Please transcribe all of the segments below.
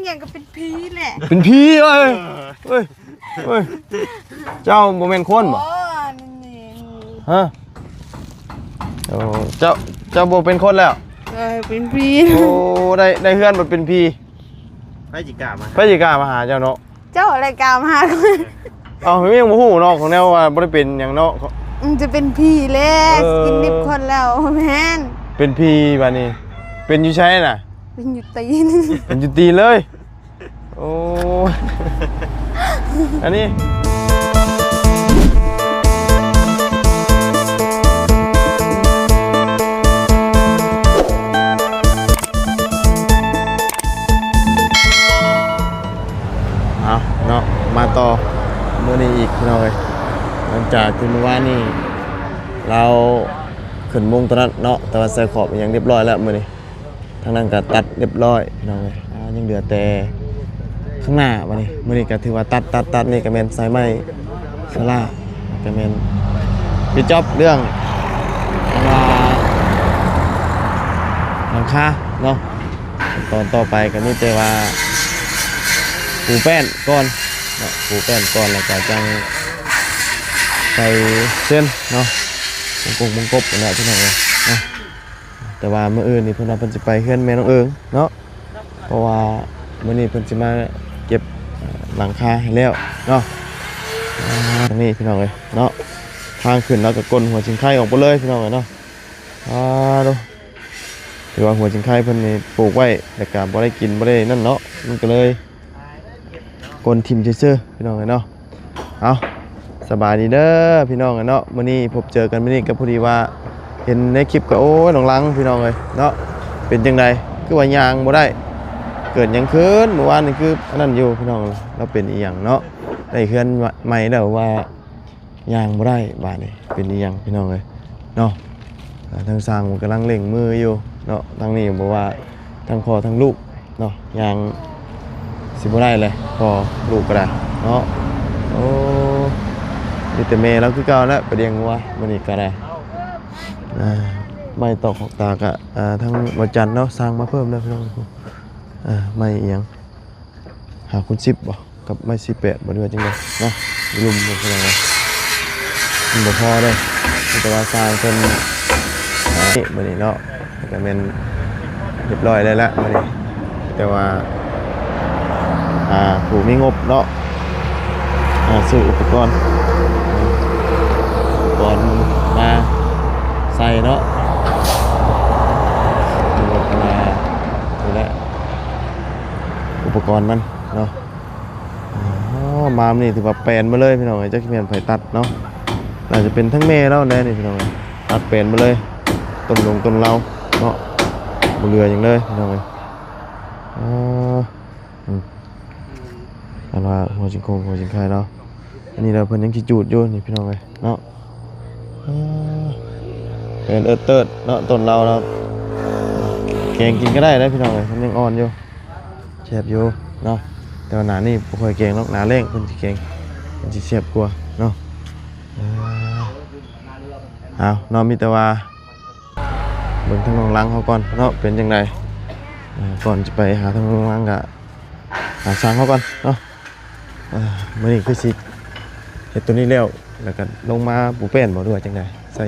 ຫຍັງກໍເປັນຜີແຫຼະ ເປັນຜີເອີຍ ເອີຍ ເອີຍ ເຈົ້າບໍ່ແມ່ນຄົນບໍ່? ອໍ ອັນນີ້ ຮະ? ໂອ້ ເຈົ້າ ເຈົ້າບໍ່ເປັນຄົນແລ້ວ? ເອີ ເປັນຜີ ໂອ້ ໄດ້ ໄດ້ເຮືອນບັດເປັນຜີ ໃຜຊິກ້າມາ ໃຜຊິກ້າມາຫາເຈົ້າເນາະ? ເຈົ້າແຫຼະກ້າມາຫາຂ້ອຍ ເອົ້າ ຍັງບໍ່ຮູ້ເນາະ ຂອງແນວວ່າບໍ່ໄດ້ເປັນຫຍັງເນາະ ມັນຈະເປັນຜີແຫຼະ ເອີ ກິນດິບຄົນແລ້ວ ແມ່ນ ເປັນຜີບາດນີ້ ເປັນຢູ່ໃສນະ? ເປັນຢູ່ຕີນ ເປັນຢູ່ຕີນເລີຍ ໂອ້ຍ ອັນນີ້ ເອົາເນາະ ມາຕໍ່ມື້ນີ້ອີກພີ່ນ້ອງເອີຍ ຫຼັງຈາກທີ່ມື້ວານນີ້ລາວຂຶ້ນມຸງຕົວນັ້ນເນາະ ແຕ່ວ່າໃສ່ຂອບອີ່ຫຍັງຮຽບຮ້ອຍແລ້ວມື້ນີ້ ທາງນັ້ນກໍຕັດຮຽບຮ້ອຍພີ່ນ້ອງເອີຍ ອ່າ ຍັງເຫຼືອແຕ່ຂ້າງໜ້າບາດນີ້ ມື້ນີ້ກໍຖືວ່າຕັດ ຕັດ ຕັດ ນີ້ກໍແມ່ນສາຍໄມ້ສາລາ ກໍແມ່ນປິດຈອບເລື່ອງ ອ່າ ຫຼັງຄາເນາະ ຕອນຕໍ່ໄປກໍມີແຕ່ວ່າປູແປ້ນກ່ອນເນາະ ປູແປ້ນກ່ອນ ແລ້ວກໍຈັ່ງໃສ່ເຊັນເນາະ ວົງກົບວົງກົບຫັ້ນແຫຼະພີ່ນ້ອງເອີຍເນາະ. ແຕ່ວ່າມື້ອື່ນນີ້ເພິ່ນວ່າເພິ່ນຊິໄປເຮືອນແມ່ນ້ອງເອີງເນາະ ເພາະວ່າມື້ນີ້ເພິ່ນຊິມາເກັບ ເອີ່ ຫຼັງຄາໃຫ້ແລ້ວເນາະ ອ່າ ນີ້ພີ່ນ້ອງເອີຍເນາະ ທາງຂຶ້ນລາວກໍກົ້ນຫົວຊິງໄຄອອກໄປເລີຍພີ່ນ້ອງເອີຍເນາະ ອ່າ ໂທ້ ຖືວ່າຫົວຊິງໄຄເພິ່ນນີ້ປູກໄວ້ ແລ້ວກໍບໍ່ໄດ້ກິນບໍ່ໄດ້ນັ້ນເນາະ ມັນກໍເລີຍ ກົ້ນຖິ້ມຊື່ໆ ພີ່ນ້ອງເອີຍເນາະ ເອົາ ສະບາຍດີເດີພີ່ນ້ອງເອີຍເນາະ ມື້ນີ້ພົບເຈີກັນມື້ນີ້ກໍພໍດີວ່າເຫັນໃນຄລິບກໍ ໂອ້ຍ ນ້ອງຫຼັງພີ່ນ້ອງເອີຍເນາະ ເປັນຈັ່ງໃດຄືວ່າຍ່າງບໍ່ໄດ້ ເກີດຫຍັງຂຶ້ນ ມື້ວານນີ້ຄືອັນນັ້ນຢູ່ພີ່ນ້ອງ ລາວເປັນອີ່ຫຍັງເນາະ ໄດ້ເຮືອນໃໝ່ແລ້ວວ່າ ຍ່າງບໍ່ໄດ້ບາດນີ້ ເປັນອີ່ຫຍັງພີ່ນ້ອງເອີຍເນາະ ອ່າ ທາງຊ່າງເພິ່ນກຳລັງເລັ່ງມືຢູ່ເນາະ ທາງນີ້ບໍ່ວ່າທັງພໍ່ທັງລູກເນາະ ຍ່າງຊິບໍ່ໄດ້ແຫຼະ ພໍ່ລູກກໍໄດ້ເນາະ ໂອ້ ມີແຕ່ແມ່ລາວຄືເກົ່າແຫຼະ ໄປລ້ຽງງົວມື້ນີ້ກໍໄດ້ ອ່າ ໄມ້ຕອກຂອກຕາກະ ອ່າ ທາງບໍ່ຈັນເນາະ ສ້າງມາເພີ່ມແລ້ວພີ່ນ້ອງ ອ່າ ໄມ້ອີ່ຫຍັງ ຫ້າຄູນສິບບໍ່ ກັບໄມ້ສີ່ແປດບໍ່ ຫຼືວ່າຈັ່ງໃດເນາະ ລຸ່ມບໍ່ ພີ່ນ້ອງເອີຍ ມັນບໍ່ພໍເດ້ ມີແຕ່ວ່າສ້າງເພິ່ນ ອ່າ ມື້ນີ້ເນາະ ກໍແມ່ນຮຽບຮ້ອຍແລ້ວລະມື້ນີ້ ແຕ່ວ່າ ອ່າ ຜູ້ມີງົບເນາະ ອ່າ ຊື້ອຸປະກອນ ອຸປະກອນມາໃສ່ເນາະ ມີງົບມາ ນີ້ແຫຼະ ອຸປະກອນມັນເນາະ ອໍ ມາມື້ນີ້ຖືວ່າແປນມາເລີຍພີ່ນ້ອງເອີຍ ຈັກຊິແມ່ນໃຜຕັດເນາະ ໜ້າຈະເປັນທັງແມ່ລາວແຫຼະນີ້ພີ່ນ້ອງເອີຍ ຕັດແປນມາເລີຍ ຕົ້ນລົງຕົ້ນລາວເນາະ ບໍ່ເຫຼືອຫຍັງເລີຍພີ່ນ້ອງເອີຍ ອໍ ອືມ ອັນວ່າຫົວຊິງໂຄງຫົວຊິງໄຄເນາະ ອັນນີ້ລະເພິ່ນຍັງຊິຈູດຢູ່ນີ້ພີ່ນ້ອງເອີຍເນາະ ເອີ ເປັນເອີດເຕີດເນາະ ຕົ້ນລາວລະ ແກງກິນກໍໄດ້ເດ້ພີ່ນ້ອງເອີຍ ມັນຍັງອ່ອນຢູ່ ແຊບຢູ່ເນາະ ແຕ່ວ່າໜ້ານີ້ບໍ່ຄ່ອຍແກງດອກ ໜ້າແລ້ງເພິ່ນຊິແກງ ມັນຊິແຊບກວ່າເນາະ ເອີ ເອົາເນາະ ມີແຕ່ວ່າເບິ່ງທາງນ້ອງຫຼັງເຮົາກ່ອນເນາະ ເປັນຈັ່ງໃດ ເອີ ກ່ອນຈະໄປຫາທາງນ້ອງຫຼັງກະຫາຊ່າງເຮົາກ່ອນເນາະ ອ່າ ມື້ນີ້ຄືຊິເຮັດຕົວນີ້ແລ້ວ ແລ້ວກໍລົງມາປູແປ້ນບໍ່ ຫຼືວ່າຈັ່ງໃດ ໃສ່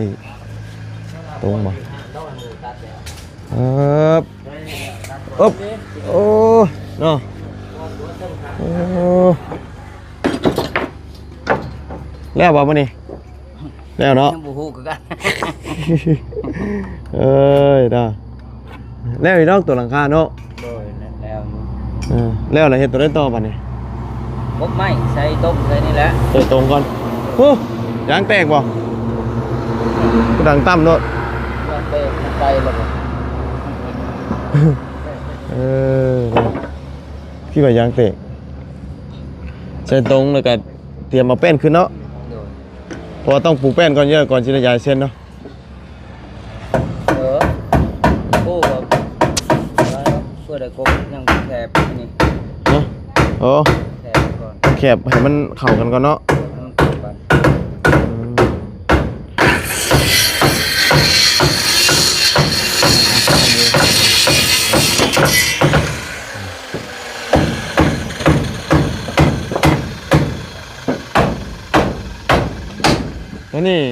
ຕົງບໍ່ ເອີບ ເອີບ ໂອ້ ເນາະ ໂອ້ ແລ້ວບໍ່ມື້ນີ້? ແລ້ວເນາະ ຍັງບໍ່ຮູ້ຄືກັນ ເອີຍເນາະ ແລ້ວອີກດອກຕົວຫຼັງຄາເນາະ ໂດຍ ແລ້ວຢູ່ ເອີ ແລ້ວລະເຮັດຕົວໃດຕໍ່ບາດນີ້? ກົບໄມ້ໃສ່ຕົງໃສ່ນີ້ແຫຼະ ໃສ່ຕົງກ່ອນ ໂອ້ ຢາງແຕກບໍ່? ຄືດັງຕ່ຳໂລດ ຢາງແຕກ ມັນໄກແລ້ວ ເອີ ຄິດວ່າຢາງແຕກ ໃສ່ຕົງແລ້ວກໍຕຽມເອົາແປ້ນຂຶ້ນເນາະ ໂດຍ ເພາະວ່າຕ້ອງປູແປ້ນກ່ອນເດີ້ ກ່ອນຊິໄດ້ຢາຍເສັ້ນເນາະ ເອີ ໂອ້ ເພື່ອໄດ້ກົບຍັງແຄບນີ້ ຮະ ໂອ້ ແຄບກ່ອນ ຕ້ອງແຄບໃຫ້ມັນເຂົ້າກັນກ່ອນເນາະ ໃຫ້ມັນເຂົ້າກັນ ອືມ. ນີ້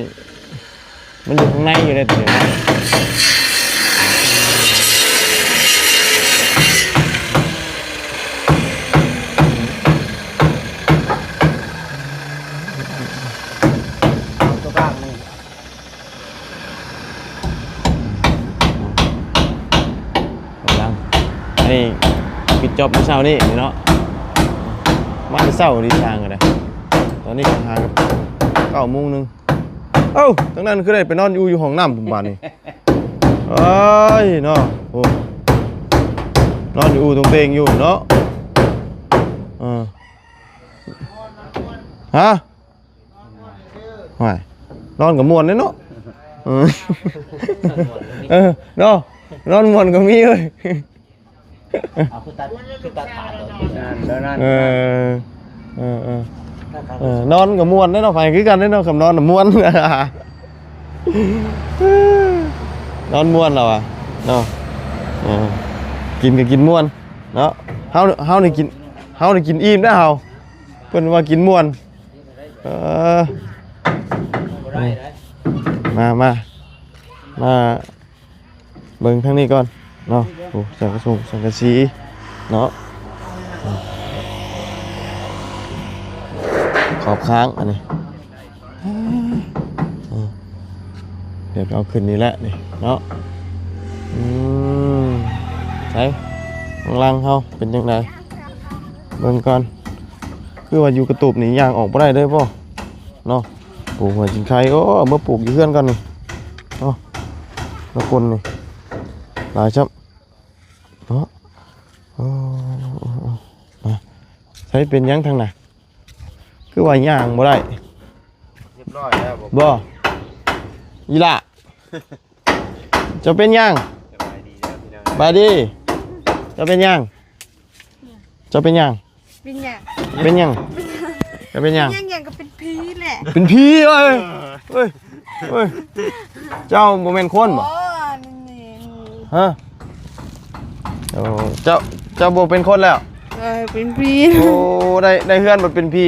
ມັນຢູ່ຂ້າງໃນຢູ່ໃນຕົວນີ້ນະ. ຕົວກາງນີ້ ກຳລັງ ອັນນີ້ປິດຈອບມື້ເຊົ້ານີ້ເນາະ ມາແຕ່ເຊົ້າດີຊ່າງກໍໄດ້. ຕອນນີ້ກໍຫາກັບເກົ້າໂມງໜຶ່ງ. ເອົ້າ ທາງນັ້ນຄືໄດ້ໄປນອນຢູ່ ຢູ່ຫ້ອງນ້ຳພຸ້ນບາດນີ້. ເອີຍເນາະ ໂອ້ ນອນຢູ່ອູ່ຕົງເຕັງຢູ່ເນາະ. ເອີ ຮະ? ໂອ້ຍ ນອນກໍມ່ວນເດ້ເນາະ. ເອີ ເອີ ເນາະ ນອນມ່ວນກໍມີເວີ້ຍ. ເອົາ ຄືຕັດ ຄືຕັດຂາດຕົວນີ້ ນັ້ນ ແລ້ວນັ້ນ ເອີ ເອີ ເອີ ເອີ ນອນກໍມ່ວນເດ້ເນາະ ໄປຄືກັນເດ້ເນາະ ຄຳນອນນະມ່ວນ ນອນມ່ວນແລ້ວວ່າເນາະ. ເອີ ກິນກໍກິນມ່ວນເນາະ ເຮົາ ເຮົານີ້ກິນ ເຮົານີ້ກິນອີ່ມເດ້ເຮົາ ເພິ່ນວ່າກິນມ່ວນ. ເອີ ມາ ມາ ມາເບິ່ງທາງນີ້ກ່ອນເນາະ. ໂອ້ ສັງກະສົງ ສັງກະສີເນາະ ຂອບຂ້າງອັນນີ້ ເອີ ດຽວເອົາຂຶ້ນນີ້ແຫຼະນີ້ເນາະ. ອືມ ໃສ ຂ້າງຫຼັງເຮົາເປັນຈັ່ງໃດ ເບິ່ງກ່ອນ. ຄືວ່າຢູ່ກະຕູບນີ້ຍ່າງອອກບໍ່ໄດ້ເລີຍບໍ່ເນາະ. ປູກຫົວຊິງໄຄ ໂອ້ ເອົາມາປູກຢູ່ເຮືອນກ່ອນນີ້ເນາະ. ແລ້ວຄົນນີ້ຫຼາຍຊ້ຳເນາະ. ໂອ້ ໃສ ເປັນຫຍັງທາງໜ້າ ຄືວ່າຍ່າງບໍ່ໄດ້? ຮຽບຮ້ອຍແລ້ວບໍ່? ບໍ່ ອີ່ຫຼ້າ ເຈົ້າເປັນຫຍັງ? ສະບາຍດີເດີພີ່ນ້ອງ ສະບາຍດີ. ເຈົ້າເປັນຫຍັງ? ເຈົ້າເປັນຫຍັງ? ເປັນຫຍັງ? ເປັນຫຍັງ? ເຈົ້າເປັນຫຍັງ? ເປັນຫຍັງ ຫຍັງກໍເປັນຜີແຫຼະ. ເປັນຜີເອີຍ ເອີຍ ເອີຍ ເຈົ້າບໍ່ແມ່ນຄົນບໍ່? ອໍ ນີ້ ຮະ? ໂອ້ ເຈົ້າ ເຈົ້າບໍ່ເປັນຄົນແລ້ວ? ເອີ ເປັນຜີ. ໂອ້ ໄດ້ ໄດ້ເຮືອນບັດເປັນຜີ.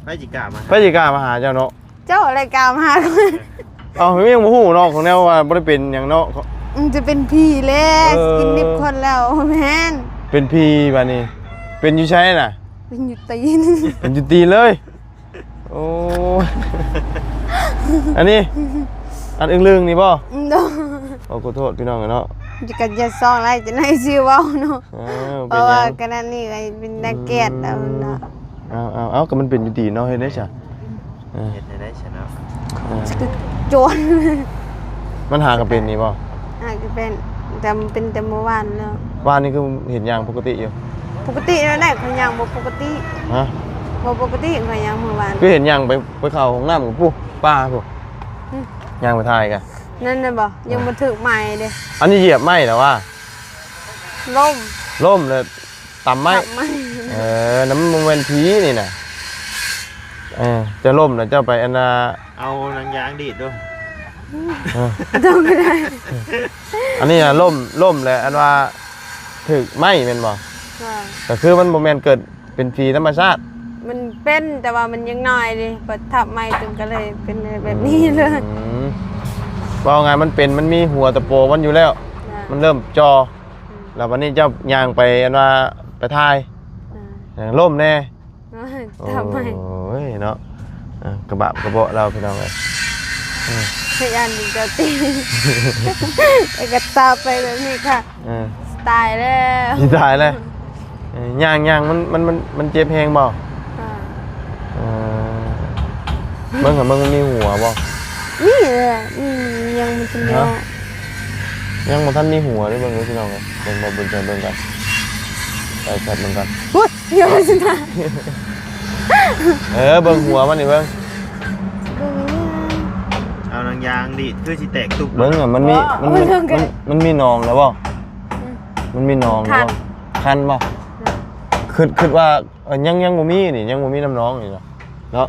ໃຜຊິກ້າມາ ໃຜຊິກ້າມາຫາເຈົ້າເນາະ? ເຈົ້າແຫຼະກ້າມາຫາຂ້ອຍ. ເອົ້າ ຍັງບໍ່ຮູ້ເນາະ ຂອງແນວວ່າບໍ່ໄດ້ເປັນຫຍັງເນາະ. ມັນຈະເປັນຜີແລ້ວ ເອີ ກິນດິບຄົນແລ້ວ. ແມ່ນ ເປັນຜີບາດນີ້ ເປັນຢູ່ໃສນະ? ເປັນຢູ່ຕີນ ເປັນຢູ່ຕີນເລີຍ. ໂອ້ຍ ອັນນີ້ ອັນອຶ້ງລຶ້ງນີ້ບໍ່? ໂດຍ. ໂອ້ ຂໍໂທດພີ່ນ້ອງເນາະ ຈະກັນຢ່າຊອງຫຼາຍ ຈະໄດ້ຊື່ເວົ້າເນາະ. ເອີ ເພາະວ່າຂະໜາດນີ້ກໍເປັນນາກຽດເອົາເນາະ. ເອົາ ເອົາ ເອົາ ກໍມັນເປັນຢູ່ຕີນເນາະ ເຮັດໄດ້ຊະ. ເອີ ເຮັດໄດ້ຊະເນາະ. ເອີ ຈວນ ມັນຫາກໍເປັນນີ້ບໍ່? ຫາກໍເປັນ ແຕ່ເປັນແຕ່ມື້ວານແລ້ວ. ວານນີ້ຄືເຫັນຍ່າງປົກກະຕິຢູ່? ປົກກະຕິແນວໃດ ຂ້ອຍຍ່າງບໍ່ປົກກະຕິ. ຮະ? ບໍ່ປົກກະຕິ ຂ້ອຍຍ່າງມື້ວານ. ຄືເຫັນຍ່າງໄປ ໄປເຂົ້າຫ້ອງນ້ຳກັບປູ້ ປ່າພຸ້ນ. ຫຶ? ຍ່າງໄປຖ່າຍກະ ນັ້ນນະບໍ່? ຍັງບໍ່ຖືກໄມ້ເດ້. ອັນນີ້ຢຽບໄມ້ແລ້ວວ່າ? ລົ້ມ ລົ້ມແລ້ວ ຕຳໄມ້ ຕຳໄມ້. ເອີ ນັ້ນມັນບໍ່ແມ່ນຜີນີ້ນະ. ເອີ ເຈົ້າລົ້ມນະ ເຈົ້າໄປອັນນ່າ ເອົາໜັງຢາງດີດດູ. ເອີ ຕ້ອງໄດ້. ອັນນີ້ນະ ລົ້ມ ລົ້ມແລ້ວ ອັນວ່າຖືກໄມ້ແມ່ນບໍ່? ກໍຄືມັນບໍ່ແມ່ນເກີດເປັນຜີທຳມະຊາດ. ມັນເປັນ ແຕ່ວ່າມັນຍັງນ້ອຍເດ້ ພໍທັບໄມ້ຕຶງກໍເລີຍເປັນແບບນີ້ເລີຍ. ອືມ ເວົ້າງ່າຍມັນເປັນ ມັນມີຫົວຕະໂປມັນຢູ່ແລ້ວ ມັນເລີ່ມຈ່ອ ແລ້ວບັດນີ້ເຈົ້າຍ່າງໄປ ອັນວ່າໄປຖ່າຍ ລົ້ມແດ່. ໂອ້ຍ ເນາະ ກະບາບກະເບາະລາວພີ່ນ້ອງເອີຍ. ເອີ ຢ້ານເຈົ້າຕີ ເອກະຕາໄປແບບນີ້ຄ່ະ. ເອີ ຕາຍແລ້ວ ຕາຍແລ້ວ. ເອີ ຍ່າງ ຍ່າງ ມັນ ມັນ ມັນ ມັນເຈັບແຮງບໍ່? ເອີ ເບິ່ງ ເບິ່ງ ມັນມີຫົວບໍ່? ມີແຫຼະ ອືມ ຍັງບໍ່ທັນໄດ້ອອກ. ຍັງບໍ່ທັນມີຫົວເດ້ ເບິ່ງເດີພີ່ນ້ອງເອີຍ. ເບິ່ງ ເບິ່ງ ເບິ່ງ ເບິ່ງກ່ອນ ໃສ່ແຊັດເບິ່ງກ່ອນ. ເອີ ເບິ່ງຫົວມັນນີ້ເບິ່ງ ເບິ່ງ ເອົາໜັງຢາງດີດ ຄືຊິແຕກຕຸບ. ເບິ່ງ ມັນມີ ມັນມີໜອງແລ້ວບໍ່? ມັນມີໜອງແລ້ວບໍ່? ຄັນບໍ່? ຄິດ ຄິດວ່າ ເອີ ຍັງ ຍັງບໍ່ມີນີ້ ຍັງບໍ່ມີນ້ຳໜອງນີ້ເນາະ. ເນາະ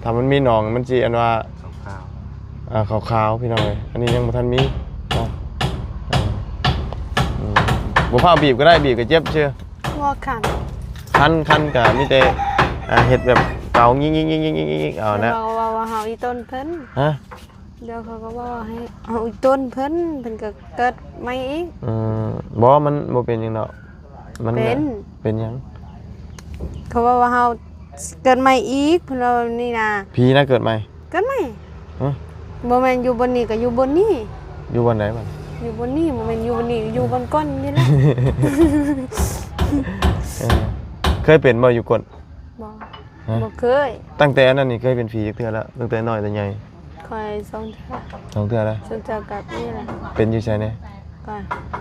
ຖ້າມັນມີໜອງມັນຊິອັນວ່າຂາວໆ ອ່າ ຂາວໆ ພີ່ນ້ອງເອີຍ. ອັນນີ້ຍັງບໍ່ທັນມີເນາະ. ເອີ ອືມ ບໍ່ຟ້າວບີບກໍໄດ້ ບີບກໍເຈັບຊື່. ບໍ່ຄັນ ຄັນ ຄັນກໍມີແຕ່ ອ່າ ເຮັດແບບຕ ເອົາຍິກໆໆໆໆ ເອົານະ ເຂົາເວົ້າວ່າເຮົາອີຕົນເພິ່ນ ຮະ ດຽວເຂົາກໍເວົ້າໃຫ້ເຮົາອີຕົນເພິ່ນ ເພິ່ນກໍເກີດໃໝ່ອີກ. ອືມ ບໍ່ ມັນບໍ່ເປັນຫຍັງດອກ ມັນ ເປັນ ເປັນຫຍັງ? ເຂົາເວົ້າວ່າເຮົາເກີດໃໝ່ອີກ ເພິ່ນວ່າແບບນີ້ນະ. ຜີນະເກີດໃໝ່? ເກີດໃໝ່. ຮະ? ບໍ່ແມ່ນຢູ່ບ່ອນນີ້ກໍຢູ່ບ່ອນນີ້. ຢູ່ບ່ອນໃດບັດ? ຢູ່ບ່ອນນີ້ ບໍ່ແມ່ນຢູ່ບ່ອນນີ້ ຢູ່ບ່ອນກ້ນນີ້ແຫຼະ. ເອີ ເຄີຍເປັນບໍ່ຢູ່ກົ້ນ? ບໍ່. ຮະ? ບໍ່ເຄີຍ. ຕັ້ງແຕ່ອັນນັ້ນນີ້ເຄີຍເປັນຜີຈັກເທື່ອແລ້ວ? ຕັ້ງແຕ່ນ້ອຍແຕ່ໃຫຍ່? ຂ້ອຍສອງເທື່ອ. ສອງເທື່ອແລ້ວ? ສອງເທື່ອກັບນີ້ແຫຼະ. ເປັນຢູ່ໃສແດ່? ກໍ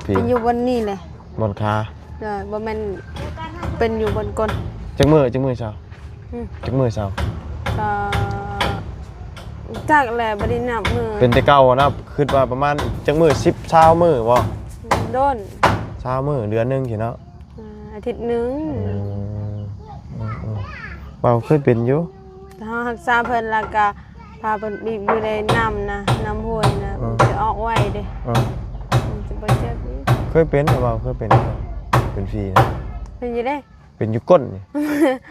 ເປັນຢູ່ບ່ອນນີ້ແຫຼະ. ບ່ອນຂາ? ໂດຍ ບໍ່ແມ່ນເປັນຢູ່ບ່ອນກົ້ນ. ຈັກມື້ ຈັກມື້ເຊົາ? ຫຶ? ຈັກມື້ເຊົາ? ກໍຈັກແຫຼະ ບໍ່ໄດ້ນັບມື້. ເປັນແຕ່ເກົ່ານະ ຄິດວ່າປະມານຈັກມື້ ສິບ ຊາວມື້ບໍ່? ໂດນ. ຊາວມື້ ເດືອນໜຶ່ງຊີ້ເນາະ. ອາ ອາທິດໜຶ່ງ. ອືມ ເວົ້າເຄີຍເປັນຢູ່. ເຮົາຮັກສາເພິ່ນ ແລ້ວກະພາເພິ່ນບີບຢູ່ໃນນ້ຳນະ ນ້ຳຫ້ວຍນະ ມັນຈະອອກໄວເດ້. ມັນຈະບໍ່ເຈັບອີກ. ເຄີຍເປັນ ເວົ້າເຄີຍເປັນ ເປັນຜີນະ. ເປັນຢູ່ເດ້. ເປັນຢູ່ກົ້ນນີ້.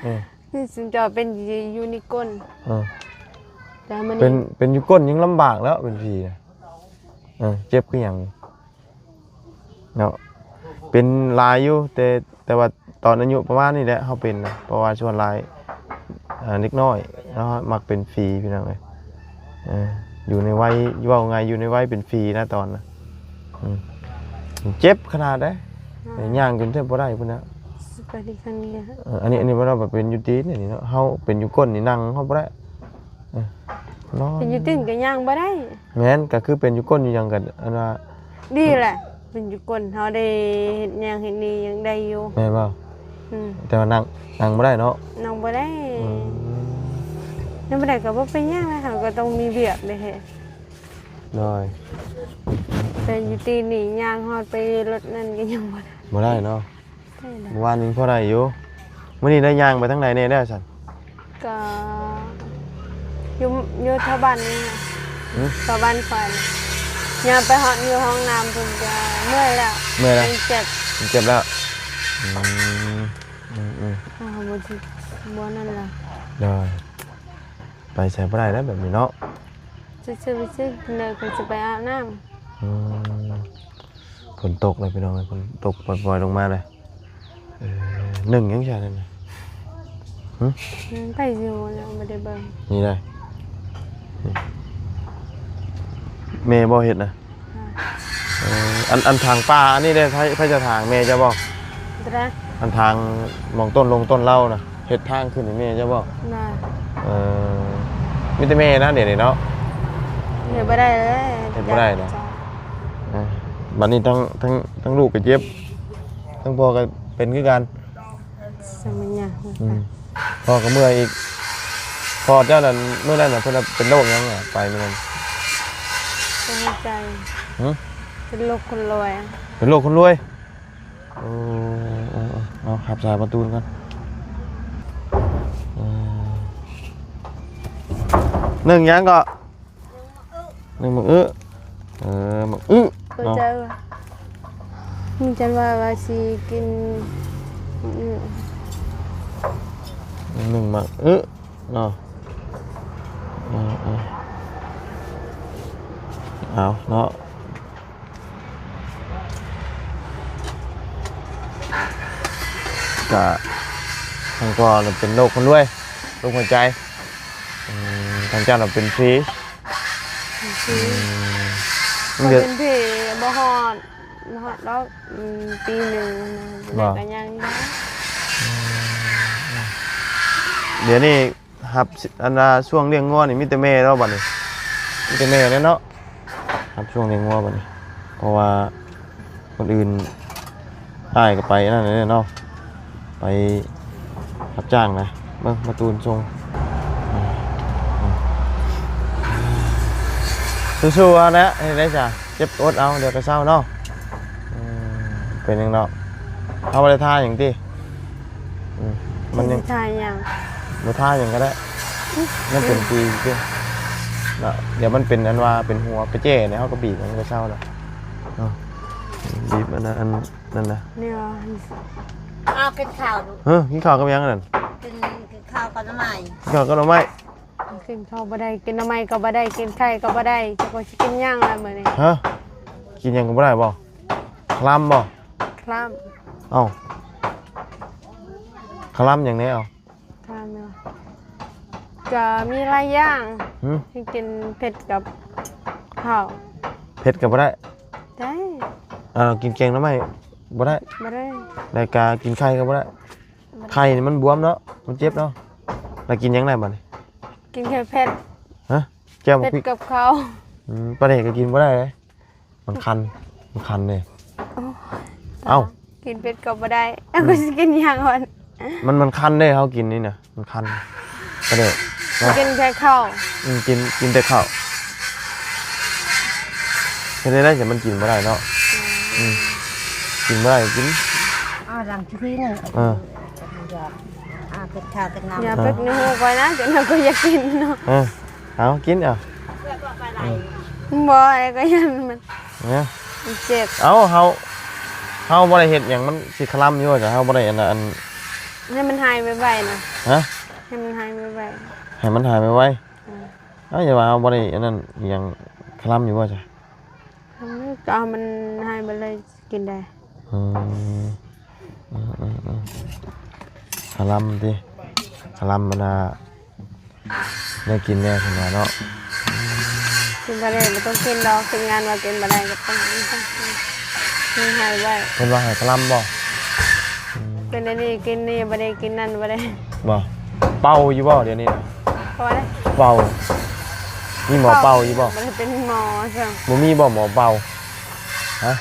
ເອີ ນີ້ຊຸມເຈົ້າເປັນຢູ່ໃນກົ້ນ. ເອີ ແຕ່ມັນເປັນ ເປັນຢູ່ກົ້ນຍັງລຳບາກແລ້ວ ເປັນຜີນະ. ເອີ ເຈັບຄືຫຍັງ? ເນາະ ເປັນຫຼາຍຢູ່ ແຕ່ ແຕ່ວ່າຕອນອາຍຸປະມານນີ້ແຫຼະເຮົາເປັນນະ ເພາະວ່າສ່ວນຫຼາຍ ເດັກນ້ອຍເນາະ ມັກເປັນຝີພີ່ນ້ອງເອີຍ. ເອີ ຢູ່ໃນໄວ ເວົ້າງ່າຍຢູ່ໃນໄວເປັນຝີນະຕອນນະ. ເຈັບຂະໜາດໃດ ຍ່າງຈົນແທບບໍ່ໄດ້ພຸ້ນນະ. ອັນນີ້ ອັນນີ້ເພິ່ນວ່າເປັນຢູ່ຕີນນີ້ເນາະ ເຮົາເປັນຢູ່ກົ້ນນີ້ນັ່ງເຮົາບໍ່ໄດ້. ເອີ ນອນ ເປັນຢູ່ຕີນກໍຍ່າງບໍ່ໄດ້. ແມ່ນ ກໍຄືເປັນຢູ່ກົ້ນຢູ່ຫຍັງກໍອັນວ່າ ດີແຫຼະ ເປັນຢູ່ກົ້ນເຮົາໄດ້ເຮັດຫຍັງເຮັດນີ້ຍັງໄດ້ຢູ່. ແມ່ນບໍ່? ອືມ ແຕ່ວ່ານັ່ງ ນັ່ງບໍ່ໄດ້ເນາະ. ນັ່ງບໍ່ໄດ້. ອືມ ຍັງບໍ່ໄດ້ກໍບໍ່ເປັນຫຍັງນະ ເຮົາກໍຕ້ອງມີວຽກເດ້. ໂດຍ ແຕ່ຢູ່ຕີນນີ້ຍ່າງຮອດໄປລົດນັ້ນກໍຍັງບໍ່ໄດ້. ບໍ່ໄດ້ເນາະ. ເມື່ອວານນີ້ພໍໄດ້ຢູ່. ມື້ນີ້ໄດ້ຍ່າງໄປທາງໃດແດ່ແລ້ວຊັ້ນ? ກໍຢູ່ ຢູ່ແຖວບ້ານນີ້. ຫຶ? ແຖວບ້ານຂ້ອຍ. ຍ່າງໄປຮອດຢູ່ຫ້ອງນ້ຳພຸ້ນກໍເມື່ອຍແລ້ວ. ເມື່ອຍແລ້ວ? ມັນເຈັບ. ມັນເຈັບແລ້ວ. ອືມ ອືມໆ ອ້າວ ບໍ່ຊິ ບໍ່ນັ້ນລະ. ໂດຍ ໄປໃສບໍ່ໄດ້ແລ້ວແບບນີ້ເນາະ. ຊື່ໆ ໄປຊື້ ເດີ ຂ້ອຍຊິໄປອາບນ້ຳ. ອືມ ຝົນຕົກເລີຍພີ່ນ້ອງເອີຍ ຝົນຕົກປ່ອຍໆລົງມາເລີຍ. ເອີ ໜຶ້ງຫຍັງຊະນັ້ນນະ? ຫຶ? ໜຶ້ງໄປຢູ່ແລ້ວ ບໍ່ໄດ້ເບິ່ງ. ນີ້ໄດ໋ ແມ່ບໍ່ເຮັດນະ? ເອີ ອັນ ອັນຖາງປ່າອັນນີ້ເດ້ ໃຜ ໃຜຈະຖາງ ແມ່ເຈົ້າບໍ່? ໂຕໃດ? ອັນທາງໝ່ອງຕົ້ນລົງຕົ້ນເຫຼົ່ານະ ເຮັດທາງຂຶ້ນໃຫ້ແມ່ເຈົ້າບໍ່? ນະ. ເອີ ມີແຕ່ແມ່ນະດຽວນີ້ເນາະ. ເຮັດບໍ່ໄດ້ເລີຍ ເຮັດບໍ່ໄດ້ນະ. ເອີ ບັດນີ້ທັງ ທັງ ທັງລູກກໍເຈັບ ທັງພໍ່ກໍເປັນຄືກັນ. ສະມັນຍາກ. ອືມ ພໍ່ກໍເມື່ອຍອີກ. ພໍ່ເຈົ້ານັ້ນ ມື້ນັ້ນນະ ເພິ່ນວ່າເປັນໂລກຫຍັງນະ ໄປມື້ນັ້ນ? ເປັນຫົວໃຈ. ຫຶ? ເປັນໂລກຄົນລວຍ. ເປັນໂລກຄົນລວຍ? ໂອ້ ເອົາ ຮັບສາຍປະຕູນກ່ອນ. ເອີ ໜຶ້ງຫຍັງເກາະ? ໜຶ້ງໝາກອຶ. ເອີ ໝາກອຶເນາະ. ມີຈັນວ່າ ວ່າຊິກິນໝາກອຶ. ໜຶ້ງໝາກອຶເນາະ. ເອີ ເອີ ເອົາເນາະ. ກະທາງພໍ່ເປັນໂລກຄົນລວຍ ໂລກຫົວໃຈ. ອືມ ທາງເຈົ້າເປັນຜີ. ເປັນຜີ. ອືມ ຂ້ອຍເປັນຜີບໍ່ຮອດ ບໍ່ຮອດດອກ ອືມ ປີໜຶ່ງ ບໍ່ ກໍຍັງໄດ້. ອືມ ດຽວນີ້ ຮັບ ອັນວ່າຊ່ວງລ້ຽງງົວນີ້ມີແຕ່ແມ່ເນາະບັດນີ້ ມີແຕ່ແມ່ແຫຼະເນາະ ຮັບຊ່ວງລ້ຽງງົວບັດນີ້ ເພາະວ່າຄົນອື່ນ ອ້າຍກໍໄປອັນນັ້ນແຫຼະເນາະ ໄປຮັບຈ້າງນະ. ເບິ່ງປະຕູນສົ່ງ ສູ້ໆ ເອົາແຫຼະ ເຮັດໄດ້ຊະ ເຈັບອົດເອົາ ດຽວກໍເຊົາເນາະ. ອືມ ເປັນຫຍັງດອກ ເຮົາບໍ່ໄດ້ທາຫຍັງຕິ. ອືມ ມັນຍັງ ຊິທາຫຍັງ? ບໍ່ທາຫຍັງກໍໄດ້ ມັນເປັນປີເດ້ເນາະ. ດຽວມັນເປັນອັນວ່າເປັນຫົວໄປແຈ້ນີ້ ເຮົາກໍບີບ ມັນກໍເຊົາແລ້ວເນາະ. ບີບອັນນັ້ນ ອັນນັ້ນນະ ນີ້ວ່າ ເອົາກິນເຂົ້າ. ເອີ ກິນເຂົ້າກັບຫຍັງອັນນັ້ນ? ກິນ ກິນເຂົ້າ ເຂົ້າໜໍ່ໄມ້ ເຂົ້າ ເຂົ້າໜໍ່ໄມ້ ກິນເຂົ້າບໍ່ໄດ້ ກິນໜໍ່ໄມ້ກໍບໍ່ໄດ້ ກິນໄຂ່ກໍບໍ່ໄດ້ ຈັກວ່າຊິກິນຫຍັງລະມື້ນີ້. ຮະ? ກິນຫຍັງກໍບໍ່ໄດ້ບໍ່? ຄະລຳບໍ່? ຄະລຳ. ເອົ້າ ຄະລຳຫຍັງແດ່? ເອົ້າ ຄະລຳຫຍັງ? ກໍມີຫຼາຍຢ່າງ. ຫື? ຊິກິນເຜັດກັບເຂົ້າ. ເຜັດກໍບໍ່ໄດ້? ໄດ້. ເອົາ ກິນແກງໜໍ່ໄມ້ບໍ່ໄດ້? ບໍ່ໄດ້. ແລ້ວກໍກິນໄຂ່ກໍບໍ່ໄດ້? ບໍ່ໄດ້. ໄຂ່ນີ້ມັນບວມເນາະ ມັນເຈັບເນາະ. ແລ້ວກິນຫຍັງໄດ້ບັດນີ້? ກິນແຄ່ເຜັດ. ຮະ? ແຈ່ວໝາກພິກ ເຜັດກັບເຂົ້າ. ອືມ ປາແດກກໍກິນບໍ່ໄດ້ເດ້ ມັນຄັນ ມັນຄັນເດ້. ໂອ້ຍ ເອົ້າ ກິນເຜັດກໍບໍ່ໄດ້ ອືມ ກໍຊິກິນຫຍັງວະ? ມັນ ມັນຄັນເດ້ ເຮົາກິນນີ້ນະ ມັນຄັນ ປາແດກເນາະ. ກິນແຕ່ເຂົ້າ. ອືມ ກິນ ກິນແຕ່ເຂົ້າ. ເຮັດແນວໃດ ມັນກິນບໍ່ໄດ້ເນາະ. ອືມ ອືມ ກິນບໍ່ໄດ້ ກິນ ອ່າ ຫຼັງທີ່ນີ້ ເອີ ອ່າ ເປັດຂາວເປັດໜາ ຢ່າເປັດໃນຫູຂ້ອຍນະ ຈັ່ງນັ້ນຂ້ອຍຢາກກິນເນາະ. ເອີ ເອົາ ກິນເອົາ. ອືມ ບໍ່ ໄອ້ກໍຢ້ານມັນ ເອີ ມັນເຈັບ. ເອົ້າ ເຮົາ ເຮົາບໍ່ໄດ້ເຮັດຫຍັງ ມັນຊິຄະລຳຢູ່ ເຮົາບໍ່ໄດ້ອັນ ອັນ ໃຫ້ມັນຫາຍໄວໆນະ. ຮະ? ໃຫ້ມັນຫາຍໄວໆ ໃຫ້ມັນຫາຍໄວໆ. ເອີ ເອົ້າ ຢ່າວ່າເຮົາບໍ່ໄດ້ອັນນັ້ນອີ່ຫຍັງ ຄະລຳຢູ່ບໍ່ຈ້ະ? ເອີ ກໍເອົາມັນໃຫ້ເບິດເລີຍ ກິນໄດ້. ອືມ ອືມໆໆ ຄະລຳຕິ ຄະລຳບັນດາ ໄດ້ກິນແດ່ເພິ່ນວ່າເນາະ. ກິນບໍ່ໄດ້ ບໍ່ຕ້ອງກິນດອກ ທີມງານວ່າກິນບໍ່ໄດ້ກໍຕ້ອງກິນ ມີໃຫ້ໄວ້ ເພິ່ນວ່າໃຫ້ຄະລຳບໍ່? ອືມ ກິນອັນນີ້ ກິນນີ້ ບໍ່ໄດ້ກິນນັ້ນ ບໍ່ໄດ້ ບໍ່ ເປົ່າຢູ່ບໍ່ດຽວນີ້ນະ? ເປົ່າ ມີໝໍເປົ່າຢູ່ບໍ່? ບໍ່ໄດ້ເປັນໝໍຊະ ບໍ່ມີບໍ່ໝໍເປົ່າ? ຮະ?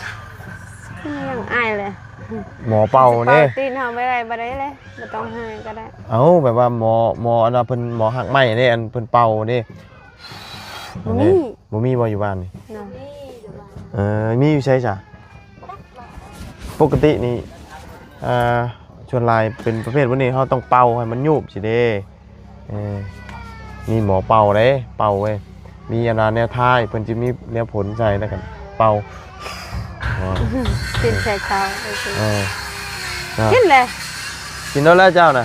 ຍັງອາຍແຫຼະ ໝໍເປົ່າເດ້ ເປົ່າຕີນເຮົາບໍ່ໄດ້ ບໍ່ໄດ້ເລີຍ ບໍ່ຕ້ອງໃຫ້ກໍໄດ້. ເອົ້າ ແບບວ່າໝໍ ໝໍອັນວ່າເພິ່ນ ໝໍຮາກໄມ້ເດ້ ອັນເພິ່ນເປົ່າເດ້ ບໍ່ມີ ບໍ່ມີບໍ່ຢູ່ບ້ານນີ້? ເອີ ມີຢູ່ໃສຊະ? ປົກກະຕິນີ້ ອ່າ ສ່ວນຫຼາຍເປັນປະເພດແບບນີ້ ເຮົາຕ້ອງເປົ່າໃຫ້ມັນຍູບຊີ້ເດ້. ເອີ ມີໝໍເປົ່າເດ້ ເປົ່າເວີຍ ມີອັນວ່າແນວທາ ເພິ່ນຈະມີແນວຜົນໃສ່ ແລ້ວກໍເປົ່າ. ເອີ ກິນແຕ່ເຂົ້າ ເອີ ເນາະ ກິນແຫຼະ ກິນໂລດແລ້ວເຈົ້ານະ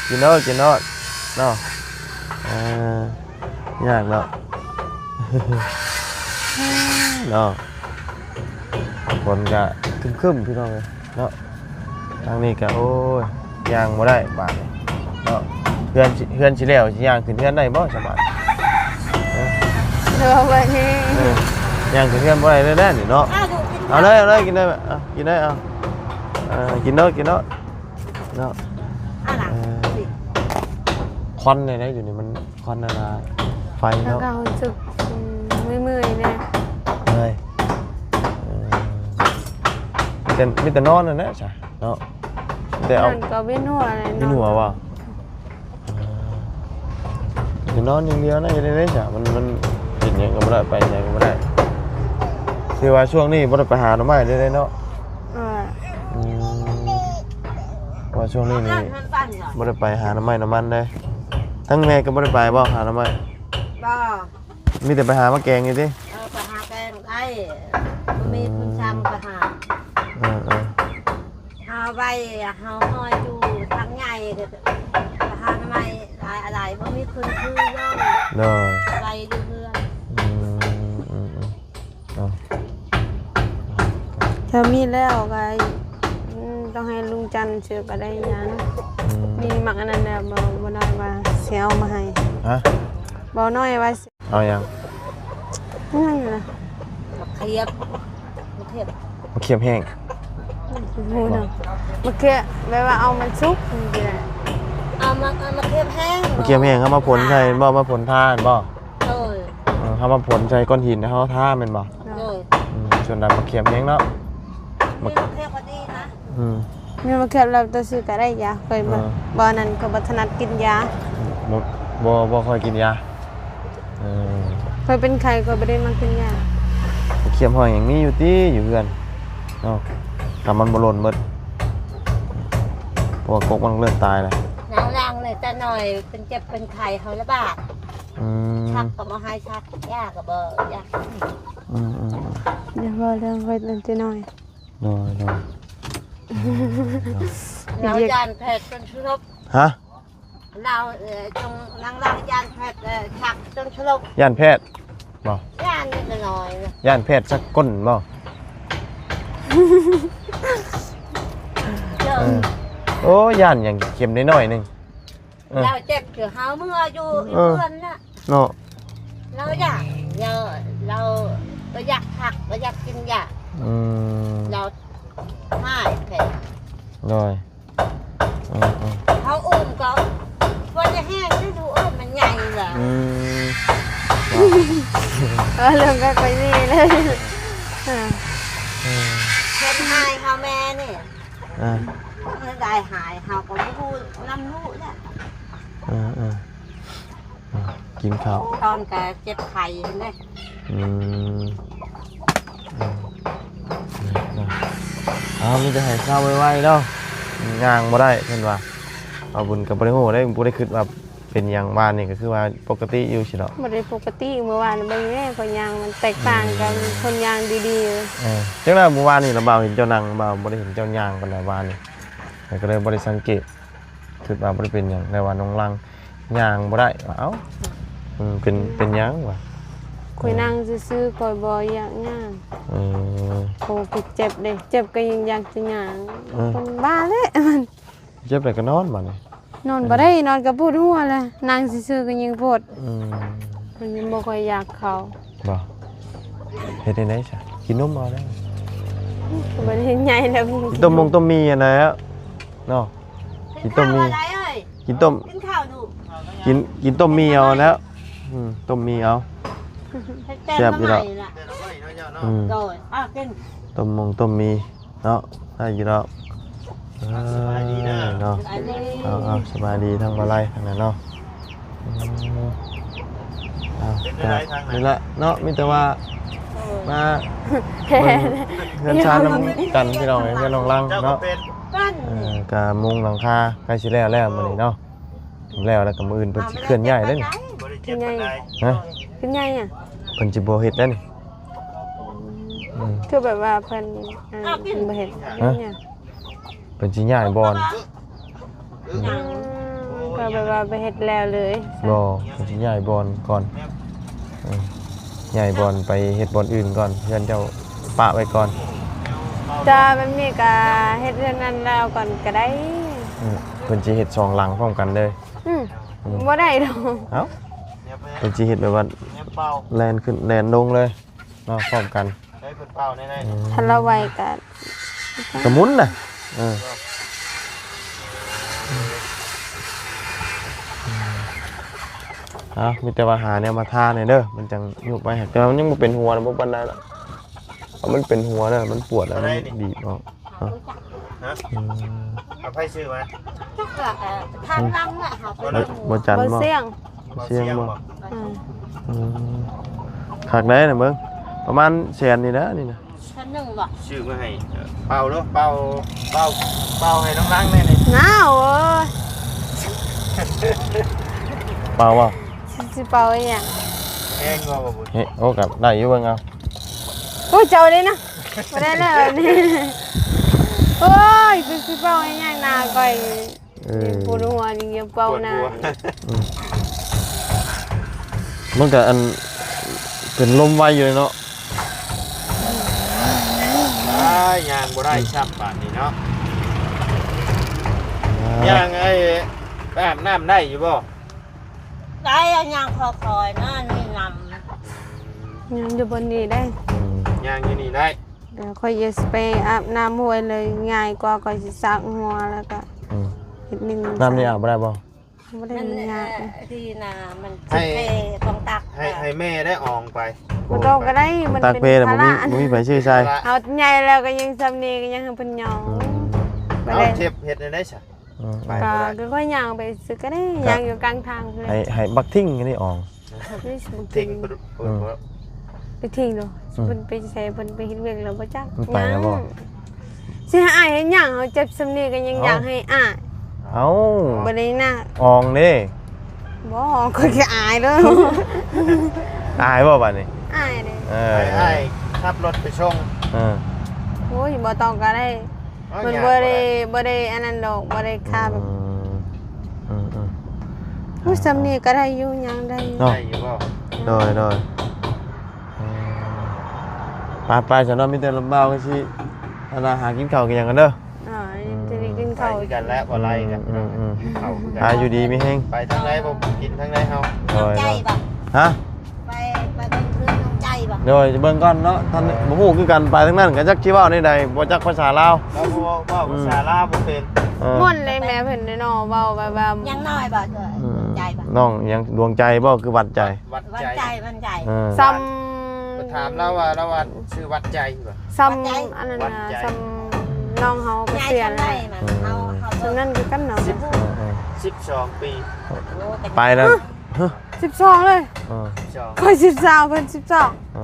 ກິນໂລດ ກິນໂລດເນາະ. ເອີ ຍາກເນາະ ເນາະ ຝົນກະຄຶ້ມໆ ພີ່ນ້ອງເອີຍເນາະ. ທາງນີ້ກະ ໂອ້ຍ ຍ່າງບໍ່ໄດ້ບາດນີ້ເນາະ. ເຮືອນຊິ ເຮືອນຊິແລ້ວ ຊິຍ່າງຂຶ້ນເຮືອນໄດ້ບໍ່ສະບາຍ? ເອີ ເດີ ບາດນີ້ ເອີ ຍ່າງຂຶ້ນເຮືອນບໍ່ໄດ້ເລີຍແຫຼະນີ້ເນາະ. ເອົາເລີຍ ເອົາເລີຍ ກິນໄດ້ ເອົາ ກິນໄດ້ ເອົາ ເອີ ກິນໂລດ ກິນໂລດເນາະ. ເອີ ຄວັນແນວໃດຢູ່ນີ້ ມັນ ຄວັນອັນນ່າໄຟເນາະ ແລ້ວກໍຮູ້ສຶກ ອືມ ເມື່ອຍໆແດ່ ເມື່ອຍ ເອີ ມີແຕ່ ມີແຕ່ນອນນັ້ນແຫຼະຊະເນາະ ມີແຕ່ເອົາ ນອນກໍວິນຫົວແຫຼະ ວິນຫົວບໍ່? ເອີ ມີແຕ່ນອນຢ່າງດຽວນະ ເຮັດແນວໃດຊະ ມັນ ມັນເຮັດຫຍັງກໍບໍ່ໄດ້ ໄປໃສກໍບໍ່ໄດ້. ຖືວ່າຊ່ວງນີ້ບໍ່ໄດ້ໄປຫາໜໍ່ໄມ້ເລີຍເນາະ. ເອີ ອືມ ເພາະວ່າຊ່ວງນີ້ນີ້ບໍ່ໄດ້ໄປຫາໜໍ່ໄມ້ໜໍ່ມັນເດ້. ທັງແມ່ກໍບໍ່ໄດ້ໄປບໍ່ ຫາໜໍ່ໄມ້? ບໍ່ ມີແຕ່ໄປຫາມາແກງນີ້ຕິ? ເອີ ໄປຫາແກງໄດ້ ບໍ່ມີຄົນຊ່າງໄປຫາ. ເອີ ເອີ ເຮົາໄວ້ ເຮົາຫ້ອຍຢູ່ທາງໃຫຍ່ ໄປຫາໜໍ່ໄມ້ຫຼາຍອາໄລ ບໍ່ມີຄົນຄືເນາະ. ໂດຍ ໄວ້ຢູ່ເຮືອນ. ອືມ ອືມໆ ເນາະ ຖ້າມີແລ້ວກໍ ອືມ ຕ້ອງໃຫ້ລຸງຈັນຊື້ກໍໄດ້ຫຍັງ. ອືມ ມີໝາກອັນນັ້ນແລ້ວ ບໍ່ ບໍ່ນ້ອຍວ່າຊິເອົາມາໃຫ້. ຮະ? ບໍ່ນ້ອຍວ່າຊິ ເອົາຫຍັງ? ຫຍັງນະ? ໝາກຂຽບ ໝາກຂຽບ ໝາກຂຽບແຫ້ງ. ບໍ່ຮູ້ນະ ໝາກຂຽບ ແບບວ່າເອົາມັນສຸກຈັ່ງຊີ້ນະ. ເອົາມາ ເອົາໝາກຂຽບແຫ້ງ ໝາກຂຽບແຫ້ງເຮົາມາຜົນໃສ່ແມ່ນບໍ່? ມາຜົນທາແມ່ນບໍ່? ໂດຍ ເອີ ເຮົາມາຜົນໃສ່ກ້ອນຫີນ ແລ້ວເຮົາທາແມ່ນບໍ່? ໂດຍ ອືມ ສ່ວນດຳມາຂຽບແຮງເນາະ ມີມາຂຽບກໍດີນະ. ອືມ ມີມາຂຽບແລ້ວ ໂຕຊື້ກໍໄດ້ຢາ ຂ້ອຍບໍ່ ເອີ ບໍ່ ອັນນັ້ນ ຂ້ອຍບໍ່ຖະໜັດກິນຢາ ບໍ່ ບໍ່ ບໍ່ຄ່ອຍກິນຢາ. ເອີ ຂ້ອຍເປັນໄຂ້ ຂ້ອຍບໍ່ໄດ້ມັກກິນຢາ. ມາຂຽບຫອຍຍັງມີຢູ່ຕິ ຢູ່ເຮືອນເນາະ ກຳມັນບໍ່ຫຼົ່ນໝົດ ເພາະວ່າກົກມັນເລີ່ມຕາຍແລ້ວ. ນາງລ້າງເລີຍ ແຕ່ໜ້ອຍເປັນເຈັບເປັນໄຂ້ເຮົາລະບາດ. ອືມ ຊັກກໍບໍ່ໃຫ້ຊັກ ຢາກໍບໍ່ຢາກ. ອືມໆໆ ຢ່າເວົ້າເລື່ອງຂ້ອຍຕັ້ງແຕ່ນ້ອຍ. ໂດຍໆ ເຮົາຢ້ານແພດເປັນສະຫຼົບ. ຮະ? ລາວ ເອີ ຈົງນາງລາວຢ້ານແພດ ເອີ ຊັກຈົນສະຫຼົບ. ຢ້ານແພດບໍ່? ຢ້ານນິດໜ້ອຍນະ. ຢ້ານແພດຊັກກົ້ນບໍ່? ເອີ ໂອ້ ຢ້ານຫຍັງ ເຂັມນ້ອຍໆໜຶ່ງ. ເອີ ລາວເຈັບຄືເຮົາເມື່ອຢູ່ ເອີ ເພື່ອນນະເນາະ. ລາວຢາກ ລາວ ລາວບໍ່ຢາກພັກ ບໍ່ຢາກກິນຢາ. ອືມ ລາວຫາຍແທ້. ໂດຍ ເອີໆ ເຮົາອຸ້ມກໍບໍ່ໄດ້ແຮງເດ້ລູກເອີຍ ມັນໃຫຍ່ແລ້ວ. ອືມ ເອີ ເລີ່ມໄປໄປນີ້ເລີຍ. ເອີ ເອີ ເພິ່ນຫາຍເຮົາແມ່ນີ້. ອ່າ ໄດ້ຫາຍ ເຮົາກໍບໍ່ຮູ້ນຳລູກແລ້ວ. ເອີໆ ກິນເຂົ້າ ຕອນກະເຈັບໄຂ້ຫັ້ນເດ້. ອືມ ເອີ ເອົາ ມີແຕ່ໃຫ້ເຊົາໄວໆເນາະ ຍ່າງບໍ່ໄດ້ເພິ່ນວ່າ. ເອົາ ບຸນກໍບໍ່ໄດ້ຮູ້ເດ້ ບໍ່ໄດ້ຄິດວ່າ ເປັນຫຍັງວານນີ້ ກໍຄືວ່າປົກກະຕິຢູ່ຊີ້ເນາະ? ບໍ່ໄດ້ປົກກະຕິ ມື້ວານເບິ່ງແດ່ ຂ້ອຍຍ່າງມັນແຕກຕ່າງກັນ ອືມ ຄົນຍ່າງດີໆ. ເອີ ຈັ່ງໃດມື້ວານນີ້ລະ ບ່າວເຫັນເຈົ້ານັ່ງ ບ່າວບໍ່ໄດ້ເຫັນເຈົ້າຍ່າງປານໃດວານນີ້ ຂ້ອຍກໍເລີຍບໍ່ໄດ້ສັງເກດ ຄິດວ່າບໍ່ໄດ້ເປັນຫຍັງ ແຕ່ວ່ານ້ອງລັງຍ່າງບໍ່ໄດ້ ວ່າ ເອົ້າ ເປັນ ເປັນຫຍັງວະ? ຂ້ອຍນັ່ງຊື່ໆ ຂ້ອຍບໍ່ຢາກຍ່າງ. ເອີ ໂອ້ ຂ້ອຍເຈັບເດ້ ເຈັບກໍຍັງຢາກຈະຍ່າງ. ເອີ ຄົນບ້າແຫຼະມັນ. ເຈັບແລ້ວກໍນອນບາດນີ້ ນອນບໍ່ໄດ້ ເອີ ນອນກໍປວດຫົວແຫຼະ ນັ່ງຊື່ໆກໍຍັງປວດ. ອືມ ມັນຍັງບໍ່ຄ່ອຍຢາກເຂົ້າ. ບໍ່ ເຮັດຈັ່ງໃດຊະ? ກິນນົມເອົາແລ້ວ. ບໍ່ໄດ້ເຮັດໃຫຍ່ແລ້ວ ກິນຕົ້ມມົງຕົ້ມໝີ່ຫັ້ນແຫຼະເນາະ. ກິນຕົ້ມໝີ່ ກິນຕົ້ມ ກິນເຂົ້າດູ ກິນ ກິນຕົ້ມໝີ່ເອົາແລ້ວ. ອືມ ຕົ້ມໝີ່ເອົາ ແຊບຢູ່ດອກ. ອືມ ໂດຍ ເອົາກິນ ຕົ້ມມົງຕົ້ມໝີ່ ເນາະ ໄດ້ຢູ່ດອກ. ເອີ ສະບາຍດີເດີ ເນາະ ສະບາຍດີ ເອົາໆ ສະບາຍດີທາງບ່າວໄລທາງນັ້ນເນາະ. ອືມ ເອົາ ເປັນຈັ່ງໃດທາງນັ້ນ ນີ້ແຫຼະເນາະ ມີແຕ່ວ່າ ໂອ້ຍ ມາເບິ່ງເຮືອນຊານນຳກັນ ພີ່ນ້ອງເອີຍ ເຮືອນນ້ອງລັງເນາະ. ເອີ ກະມຸງຫຼັງຄາໃກ້ຊິແລ້ວແລ້ວມື້ນີ້ເນາະ. ແລ້ວ ແລ້ວກໍມື້ອື່ນເພິ່ນຊິເຄື່ອນຍ້າຍເດ້ນີ້. ບໍ່ໄດ້ເຈັບປານໃດ ຮະ? ເຄື່ອນຍ້າຍຫຍັງ? ເພິ່ນຊິບໍ່ເຮັດແລ້ວນີ້. ອືມ ຄືແບບວ່າເພິ່ນ ອ່າ ເພິ່ນບໍ່ເຮັດ ຮະ? ເພິ່ນຊິຍ້າຍບ່ອນ. ອືມ ອືມ ກໍແບບວ່າໄປເຮັດແລ້ວເລີຍ. ບໍ່ ເພິ່ນຊິຍ້າຍບ່ອນກ່ອນ. ເອີ ຍ້າຍບ່ອນໄປເຮັດບ່ອນອື່ນກ່ອນ ເຮືອນເຈົ້າປະໄວ້ກ່ອນ. ແຕ່ວ່າແບບນີ້ກໍເຮັດເຮືອນນັ້ນແລ້ວກ່ອນກໍໄດ້. ອືມ ເພິ່ນຊິເຮັດສອງຫຼັງພ້ອມກັນເລີຍ. ອືມ ອືມ ບໍ່ໄດ້ດອກ. ເອົ້າ ເພິ່ນຊິເຮັດແບບວ່າແລ່ນຂຶ້ນແລ່ນລົງເລີຍເນາະ ພ້ອມກັນ. ເອີ ຄັນລາວໄວກໍ ກະໝຸນນະ. ເອີ ເອົາ ມີແຕ່ວ່າຫາແນວມາທາແດ່ເດີ ມັນຈັ່ງຍຸບໄວ. ແຕ່ວ່າມັນຍັງບໍ່ເປັນຫົວນະ ບໍ່ປານໃດລະ. ເອົາ ມັນເປັນຫົວແລ້ວ ມັນປວດແລ້ວ ມັນບີບອອກ. ຮະ? ອືມ ເອົາໃຜຊື້ມາ? ຈັກລະ ເອີ ທາງຫຼັງລະ ເຮົາໄປ ບໍ່ຈັນບໍ່? ສຽງ ສຽງບໍ່? ອືມ ອືມ ຄັກໄດ໋ນະ ເບິ່ງ ປະມານແສນນີ້ແຫຼະ ນີ້ນະ. ຊັ້ນໜຶ່ງບໍ່? ຊື້ມາໃຫ້ ເອີ ເປົ່າເດີ ເປົ່າ ເປົ່າ ເປົ່າໃຫ້ນ້ອງລັງແດ່ນີ້. ໜາວເອີຍ ເປົ່າບໍ່? ຊິ ຊິເປົ່າອີຫຍັງ? ແຮງບໍ່ ບໍ່ບຸນ? ເຮັດ ໂອ້ ກໍໄດ້ຢູ່ ເບິ່ງເອົາ. ໂອ້ຍ ເຈົ້າເດ້ນະ ບໍ່ໄດ້ແລ້ວນີ້. ໂອ້ຍ ຊິເປົ່າອີຫຍັງ ໜ້າຂ້ອຍ ເອີ ປວດຫົວນີ້ ຢ່າເປົ່ານະ. ປວດຫົວ ອືມ ມັນກໍອັນ ເປັນລົມໄວຢູ່ເນາະ. ອ້າຍ ຍ່າງບໍ່ໄດ້ຊ້ຳບາດນີ້ເນາະ. ອ່າ ຍ່າງໄອ້ ໄປອາບນ້ຳໄດ້ຢູ່ບໍ່? ໄດ້ ຍ່າງຄ່ອຍໆນະ ນີ້ນຳ ຍ່າງຢູ່ບ່ອນນີ້ໄດ້. ອືມ ຍ່າງຢູ່ນີ້ໄດ້. ດຽວຂ້ອຍຈະຊິໄປອາບນ້ຳຫ້ວຍເລີຍ ງ່າຍກວ່າ ຂ້ອຍຊິຊັກຫົວແລ້ວກໍ ອືມ ເຮັດໜຶ່ງ. ນ້ຳນີ້ອາບບໍ່ໄດ້ບໍ່? ບໍ່ໄດ້ ມັນຍາກ ເອີ ທີ່ນາ ມັນ ໃຫ້ ຊິເພ ຕ້ອງຕັກ ໃຫ້ ໃຫ້ແມ່ໄດ້ອອງໄປ. ບໍ່ຕ້ອງກໍໄດ້ ມັນຕັກເພ ເປັນ ແລ້ວບໍ່ມີ ພາລະ ບໍ່ມີໃຜຊື້ໃສ່. ເຮົາໃຫຍ່ແລ້ວກໍຍັງສ່ຳນີ້ ກໍຍັງໃຫ້ເພິ່ນຍ່ອງ. ອືມ ບໍ່ໄດ້ ເອົາ ເຈັບເຮັດແນວໃດຊະ? ອືມ ໄປ ກໍ ບໍ່ໄດ້ ກໍຄ່ອຍຍ່າງໄປຊື່ກໍໄດ້. ກໍ ຍ່າງຢູ່ກາງທາງພຸ້ນແຫຼະ ໃຫ້ ໃຫ້ບັກທິງອັນນີ້ອອກ. ທິງ ອືມ ໄປທິງເນາະ. ອືມ ເພິ່ນໄປໃສ ເພິ່ນໄປເຮັດວຽກແລ້ວບໍ່ຈັກ. ມັນໄປແລ້ວບໍ່? ຍັງ ຊິໃຫ້ອ້າຍເຮັດຫຍັງ? ເຮົາເຈັບສ່ຳນີ້ກໍຍັງ ເອົ້າ ຢາກໃຫ້ອ້າຍ. ເອົ້າ ບໍ່ໄດ້ນະ ອອງເດ້. ບໍ່ ຂ້ອຍກໍອາຍເດີ. ອາຍບໍ່ບາດນີ້? ອາຍເດ້. ເອີ ໃຫ້ອ້າຍຂັບລົດໄປສົ່ງ. ເອີ ໂອ້ຍ ບໍ່ຕ້ອງກໍໄດ້. ເອົ້າ ມັນບໍ່ໄດ້ ບໍ່ໄດ້ອັນນັ້ນດອກ ບໍ່ໄດ້ຄ່າແບບ ອືມ ອືມ ອືມ. ອຸ້ຍ ຊ່ຳນີ້ກໍໄດ້ຢູ່ ຍ່າງໄດ້ຢູ່ ເນາະ ໄດ້ຢູ່ບໍ່? ໂດຍ ໂດຍ ເອີ ໄປໆ ຊັ້ນເນາະ ມີແຕ່ລຳບາກກໍຊິ ອັນນ່າ ຫາກິນເຂົ້າກິນຫຍັງກັນເດີ. ອ່າ ອືມ ຈະໄດ້ກິນເຂົ້າ ໄປຄືກັນແຫຼະ ບໍ່ໄລ່ກັນ ອືມ ອືມ ອືມ ກິນເຂົ້າຄືກັນ ອາ ຢູ່ດີມີແຮງ ໄປທາງໃດບໍ່ກິນທາງໃດເຮົາ ໂດຍ ໄປ ໄປເບິ່ງເຮືອນນ້ອງໃຈບໍ່? ໂດຍ ເບິ່ງກ່ອນເນາະ ທ່ານບໍ່ຮູ້ຄືກັນ ໄປທາງນັ້ນກໍຈັກຊິເວົ້າແນວໃດ ບໍ່ຈັກພາສາລາວ ລາວບໍ່ເວົ້າ ເວົ້າພາສາລາວບໍ່ເປັນ ເອີ ມ່ວນເລີຍແມ່ເພິ່ນເນາະ ເວົ້າແບບວ່າ ຍັງນ້ອຍບໍ່? ອືມ ນ້ອງຫຍັງ ດວງໃຈບໍ່ ຄືວັດໃຈ? ວັດໃຈ ວັດໃຈ ວັດໃຈ ເອີ ຊ່ຳ ໄປຖາມລາວວ່າ ລາວວ່າຊື່ວັດໃຈບໍ່? ຊ່ຳ ວັດໃຈ ອັນນັ້ນນະ ວັດໃຈ ຊ່ຳນ້ອງເຮົາກໍເສຍແລ້ວ ອືມ ເຮົາ ເຮົາ ຊ່ຳນັ້ນຄືກັນເນາະ ສິບ ເອີ ເອີ ສິບສອງປີ ໂອ້ ໄປແລ້ວ ຮະ ຮະ ສິບສອງເລີຍ ເອີ ສິບສອງ ຂ້ອຍສິບສາມ ເພິ່ນສິບສອງ ເອີ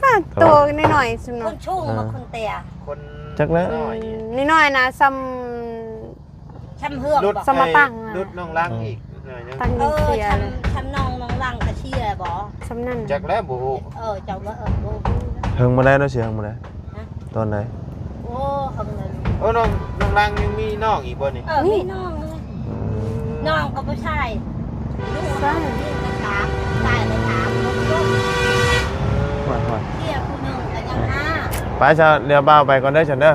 ປາດໂຕ ແຕ່ວ່ານ້ອຍໆ ຊ່ຳເນາະ ຄົນສູງ ເອີ ບໍ່ຄົນເຕ້ຍ ຄົນ ຈັກແລ້ວ ນ້ອຍ ອືມ ນ້ອຍໆ ນະ ຊ່ຳ ຊ່ຳເຮືອງ ຫຼຸດ ບໍ່? ຊ່ຳມາຕັ້ງ ຫຼຸດນ້ອງລັງອີກໜ້ອຍໜຶ່ງ ຕັ້ງ ເອີ ເສຍ ຊ່ຳ ເລີຍ ຊ່ຳນ້ອງ ນ້ອງລັງກະເສຍບໍ່? ຊ່ຳນັ້ນ ຈັກແລ້ວ ບໍ່ຮູ້ ເອີ ເຈົ້າວ່າ ເອີ ບໍ່ຮູ້ ເຫິງມາໄດ້ເນາະ ເສຍເຫິງມາໄດ້ ຮະ? ຕອນໃດ? ໂອ້ ເຫິງເລີຍ ໂອ້ ນ້ອງ ນ້ອງລັງຍັງມີນ້ອງອີກບໍ່ນີ້? ເອີ ມີ ມີນ້ອງເລີຍ ອືມ ນ້ອງກໍຜູ້ຊາຍ ລູກ ຜູ້ຊາຍ ຜູ້ຍິງກໍສາມ ຊາຍກໍສາມ ລູກ ໂອ້ຍ ເສຍຜູ້ໜຶ່ງກໍຍັງຫ້າ ໄປຊະ ດຽວບ່າວໄປກ່ອນເດີ ຊັ້ນເດີ ຈ້າ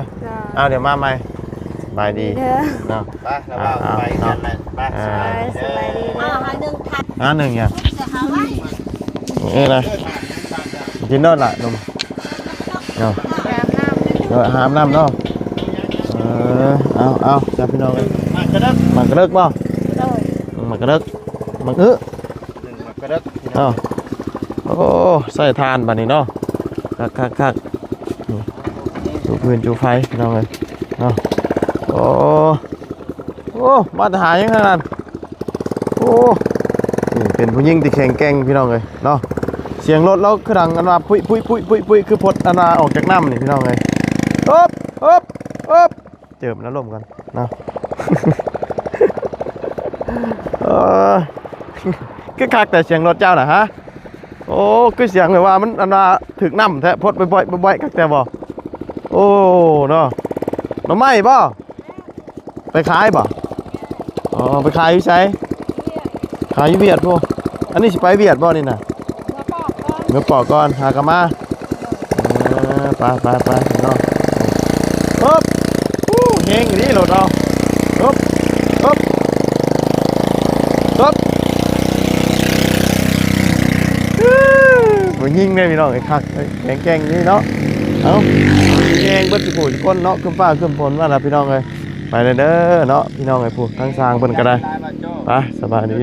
ອ້າວ ດຽວມາໃໝ່ ສະບາຍດີ ດີເດີ ເນາະ ໄປ ລະບ່າວ ອ່າ ໄປກັນແຫຼະ ໄປ ອ່າ ສະບາຍດີເດີ ສະບາຍດີເດີ ອ່າ ໜຶ່ງຫຍັງ ເອີ ໄດ້ ກິນໂລດລະ ໜຸ່ມ ເນາະ ໄປອາບນ້ຳ ເອີ ອາບນ້ຳເນາະ ເອີ ເອົາ ເອົາ ຈ້າ ພີ່ນ້ອງເອີຍ ໝາກກະເດິກ ໝາກກະເດິກບໍ່? ໂດຍ ໝາກກະເດິກ ໝາກອຶ ໜຶ່ງໝາກກະເດິກ ພີ່ນ້ອງ ເອົາ ໂອ້ ໃສ່ຖ່ານບາດນີ້ເນາະ ຄັກໆໆ ອືມ ຈູຟືນຈູໄຟ ພີ່ນ້ອງເອີຍ ເນາະ ໂອ້ ໂອ້ ມາແຕ່ຫາຫຍັງທາງນັ້ນ ໂອ້ ນີ້ເປັນຜູ້ຍິງທີ່ແຂງແກ່ງ ພີ່ນ້ອງເອີຍເນາະ ສຽງລົດລາວຄືດັງອັນວ່າ ປຸ້ຍໆໆໆ ຄືພົດອັນວ່າອອກຈາກນ້ຳນີ້ ພີ່ນ້ອງເອີຍ ອຶບ ອຶບ ອຶບ ເຈີບນ້ຳລົມກ່ອນເນາະ ເອີ ຄືຄັກແຕ່ສຽງລົດເຈົ້ານະ ຮະ ໂອ້ ຄືສຽງແບບວ່າມັນອັນວ່າຖືກນ້ຳແທ້ ພົດບ່ອຍໆໆ ຄັກແຕ່ບໍ່ ໂອ້ ເນາະ ໜໍ່ໄມ້ບໍ່? ໄປຂາຍບໍ່? ອໍ ໄປຂາຍຢູ່ໃສ? ຂາຍຢູ່ຫວຽດພຸ້ນ ອັນນີ້ຊິໄປຫວຽດບໍ່ນີ້ນະ? ເມືອປອກກ່ອນ ຫາກະມາ ເອີ ໄປໆໆ ເນາະ ຮຶບ ໂອ້ ແຮງອີ່ຫຼີລົດເຮົາ ຮຶບ ຮຶບ ຮຶບ ໂອ້ ຍິງເດ້ພີ່ນ້ອງ ຄັກ ແຂງແກ່ງນີ້ເນາະ ເອົ້າ ແຮງເບິດທຸກຜູ້ທຸກຄົນເນາະ ຄຶ້ມຟ້າຄຶ້ມຝົນມາລະພີ່ນ້ອງເອີຍ ໄປແລ້ວເດີເນາະ ພີ່ນ້ອງເອີຍ ຜູ້ທາງຊ່າງເພິ່ນກໍໄດ້ ໄປ ສະບາຍດີ.